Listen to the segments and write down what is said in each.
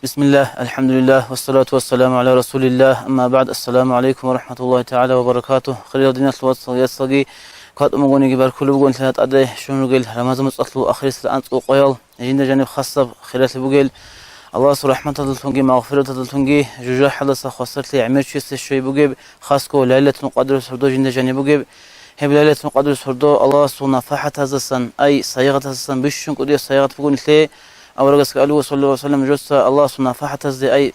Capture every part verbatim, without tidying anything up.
Бисмиллагь, алхӀамдулиллагь, вассалату вассаламу гӀала расулиллагь, амма багӀд, ассаламу гӀалайкум ва рахӀматуллагьи тагӀала ва баракатугь. Хириял диналъул вацал, яцалги кватӀун бугониги баркулеб бугон нилъеда тӀаде щун ругел Рамазан моцӀалъул ахирисел анцӀбукъоял, жинда жаниб хасаб хиралъи бугел, Аллагьасул рахӀматалдалъунги магъфираталдалъунги жужахӀалдаса хвасарлъи гӀемер чиясе щвей бугеб, хасго Лайлатул Къадрил сордо жинда жаниб бугеб. Гьеб Лайлатул Къадрил сордо Аллагьасул нафахӀатаздасан, ай, сайигъатаздасан бищун кӀудияб сайигъат буго нилъее. Аварагасги абулеб, саллаллагьу гӀалайгьи ва саллам, нужеца Аллагьасул нафахӀатазде, ай,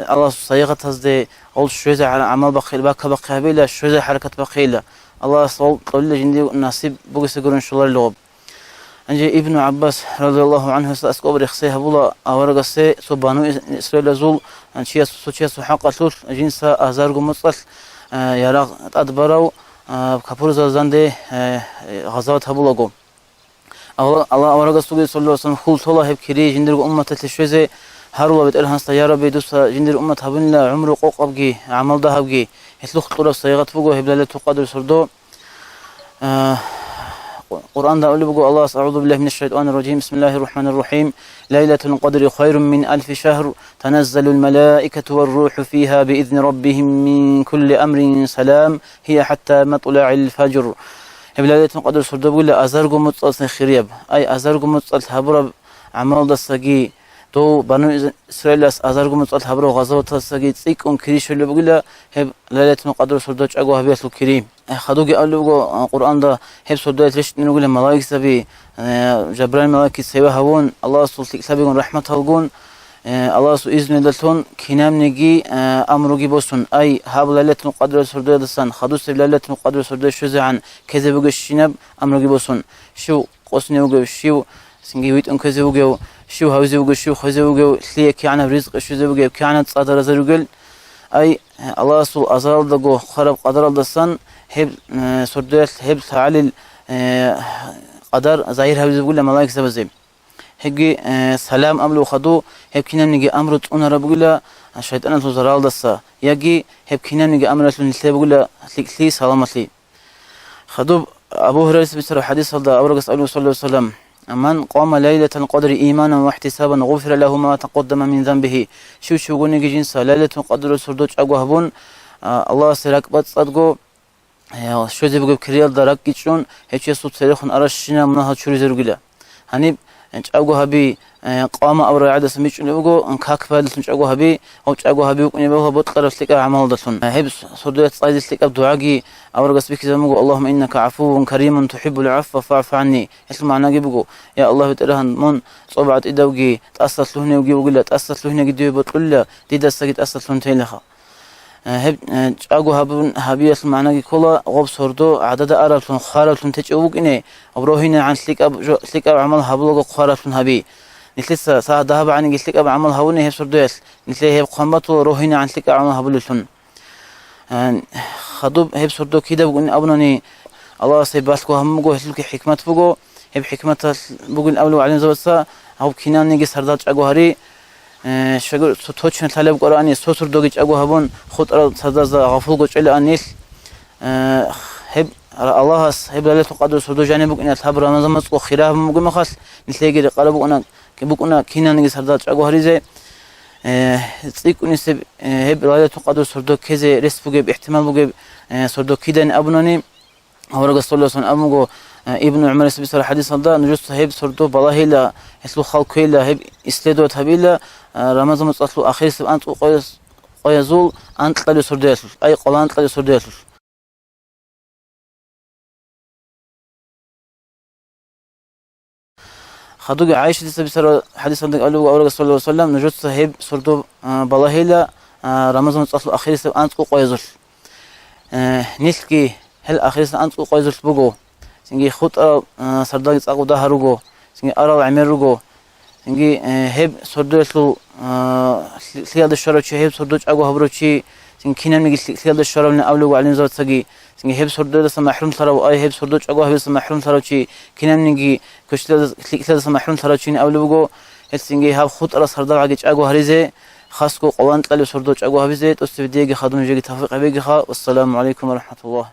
Аллагьасул сайигъатазде гъол щвезе гӀа-, гӀамал бахъи-, бакабахъи гьабейила, щвезе хӀаракат бахъейила. Аллагьас гъол кьолила жиндие насиб бугесе гурун щоларило гъоб. Гьанже Ибну ГӀаббас, радияллагьу гӀанхуясда, аскӀоб рехсей гьабула аварагасе цо Бану Ис-, Исраилазул чияс-, цо чиясул хӀакъалъулъ жинца азарго моцӀалъ, а, ярагъ тӀадбарав, а, капурзабазданде, а, гъазават гьабулаго. Алла-, Аллагь аварагасулги, саллаллагьу гӀалайгьи ва саллам, хьул лъола гьеб кири жиндирго умматалъе щвезе, гьарула БетӀергьанасда: «Я Рабби, дуца жиндир уммат гьабунила гӀумру къокъабги, гӀамал дагьабги». Гьелъухъ кьураб сайигъат буго гьеб Лайлатул Къадрил сордо. А, Къу-, Къуръанда абулеб буго Аллагьас: «АгӀузу биллагьи минаш шайтӀанир ражим. Бисмиллагьир рахӀманир рахӀим. Лайлатул къадри хайрун мин алфи шагьр. Таназзалул малаикату ва рухӀу фигьа биизни раббигьим мин кулли амрин салам. Гьия хӀатта матлугӀил фажр». Гьеб Лайлатул Къадрил сордо бугила азарго моцӀалъ хирияб. Ай, азарго моцӀалъ гьабураб гӀамалдасаги, дов Бану Из-, Исраилас азарго моцӀалъ гьабураб гъазаваталдасаги цӀикӀкӀун кири щолеб бугила гьеб Лайлатул Къадрил сордо чӀаго гьабиялъул кири. Э, хадуги абулеб буго, а, Къуръанда, гьеб сордоялъ рещтӀинаб бугила малаикзаби, э, Жабраил малаикица цеве гьавун, Аллагьасул лъикӀлъабигун рахӀматалгун, э, Аллагьасул изнуялдалъун кинабниги, э, амруги босун. Ай, гьаб Лайлатул Къадрил сордоялдасан хадусеб Лайлатул Къадрил сордоялъ щвезегӀан ккезе бугебщинаб амруги босун. Щив къосине вугев, щив цинги витӀун ккезе вугев, щив гьавизе вугев, щив хвезе вугев, лъие кигӀанаб ризкъи щвезе вугев, кигӀанаб цӀа даразе ругел. Ай, Аллагьасул азалалдаго хъвараб къадаралдасан гьеб, э, сордоялъ гьеб лъагӀалил, э, къадар загьир гьабизе бугила малаикзабазе. Гьебги, э, салам абулеб хаду, гьеб кинабниги амру цӀунараб бугила шайтӀаналъул заралдаса, яги гьеб кинабниги амралъул нилъее бугила лъикӀлъи, саламалъи. Хадуб Абу Гьурайрас бицараб хӀадисалда аварагас абулеб, саллаллагьу гӀалайгьи ва саллам: «Ман къама лайлатал къадри иманан ва ихтисабан, гъуфира лагьу ма такъаддама мин занбигьи». Щив чи вугониги жинца Лайлатул Къадрил сордо чӀаго гьабун, а, Аллагьасе ракӀбацӀцӀадго, э, щвезе бугеб кириялда ракӀги чӀун, гьев чиясул церехун аращинал мунагьал чуризе ругила. Гьаниб, э, чӀаго гьаби, э, къама абураб рагӀидасан бичӀчӀулеб буго, э, как баялдалъун чӀаго гьаби, гьав чӀаго гьаби вукӀине бегьула бокьараб лъикӀаб гӀамалалдалъун. Э, гьеб с-, сордоялъ цӀайзе лъикӀаб дугӀаги аварагас бихьизабун буго: «Аллагьумма иннака гӀафувун каримун тухӀиббул гӀафва фагӀфу гӀанни». Гьелъул магӀнаги буго: «Я Аллагь, БетӀергьан, мун цӀоб гӀатӀидавги, тӀаса лъугьиневги вугила, тӀаса лъугьинеги диве бокьулила, дидасаги тӀаса лъугьун тейилаха». Э, гьеб, э, чӀаго гьабун, гьабиялъул магӀнаги ккола, гъоб сордо гӀадада араблъун, хвараблъун течӀев вукӀине, гъоб рогьинегӀан лъикӀаб жо-, лъикӀаб гӀамал гьабулаго хвараблъун гьаби. Нилъеца сагӀат дагьаб гӀаниги лъикӀаб гӀамал гьабуни гьеб сордоялъ, нилъее гьеб хъван батула рогьинегӀан лъикӀаб гӀамал гьабулеблъун. Э, хадуб гьеб сордо кида бугин абунани, Аллагьас гьеб балъго гьабун буго, гьелъулги хӀикмат буго. Гьеб хӀикматалъ бугин абулеб гӀалимзабаца, гьаб кинабниги сардал чӀаго гьари, э, щайгур цо точно лъалеб кӀварани, цо сордоги чӀаго гьабун, хутӀарал сардазда гъафулго чӀелаан нилъ. Э, гьеб ра-, Аллагьас гьеб Лайлатул Къадрил сордо жаниб букӀиналъ гьаб Рамазан моцӀго хира гьабун бугеб мехалъ, нилъееги рекъараб букӀуна, букӀуна кинабниги сардал чӀаго гьаризе. Э, цӀикӀкӀунисеб, э, гьеб Лайлатул Къадрил сордо ккезе рес бугеб, ихтимал бугеб, э, сордо кидани абунани, Аварагас саллаллагьу гӀалайгьи ва саллам абун буго, э, Ибну ГӀумарас бицараб хӀадисалда: «Нужеца гьеб сордо балагьейила, гьелъул хал кквейила, гьеб исследовать гьабейила, э, Рамазан моцӀалъул ахирисеб анцӀбукъ къояз-, къоязул анкьабилеб сордоялъулъ, ай, къоло анкьабилеб сордоялъулъ». Хадуги ГӀайшатица бицараб хӀадисалдаги абулеб буго аварагас саллаллагьу гӀалайгьи ва саллам: «Нужеца гьеб сордо, а, балагьейила, а, Рамазан моцӀалъул ахирисеб анцӀбукъ къоязулъ». Э, нилъги гьел ахирисеб анцӀбукъ къоязулъ буго. Цинги хутӀарал, а, сардалги цӀакъ дагьал руго, цинги арал гӀемер руго. Цинги, э, гьеб сордоялъул, а, лъи-, лъиялде щварав чи, гьеб сордо чӀаго гьабурав чи, цинги кинабниги лъи-, лъиялде щваравлъун абулеб буго гӀалимзабацаги. Цинги гьеб сордоялдаса махӀрумлъарав, ай, гьеб сордо чӀаго гьабиялдаса махӀрумлъарав чи, кинабниги квешлъиялдас-, лъикӀлъиялдаса махӀрумлъарав чини абулеб буго. Гьелъ цинги гьаб хутӀарал сардал гӀаги чӀаго гьаризе, хасго къоло анкьабилеб сордо чӀаго гьабизе, тӀоцебе диеги хадуб нижеги тавфикъ гьабегиха. Вассаламу гӀалайкум ва рахӀматуллагь.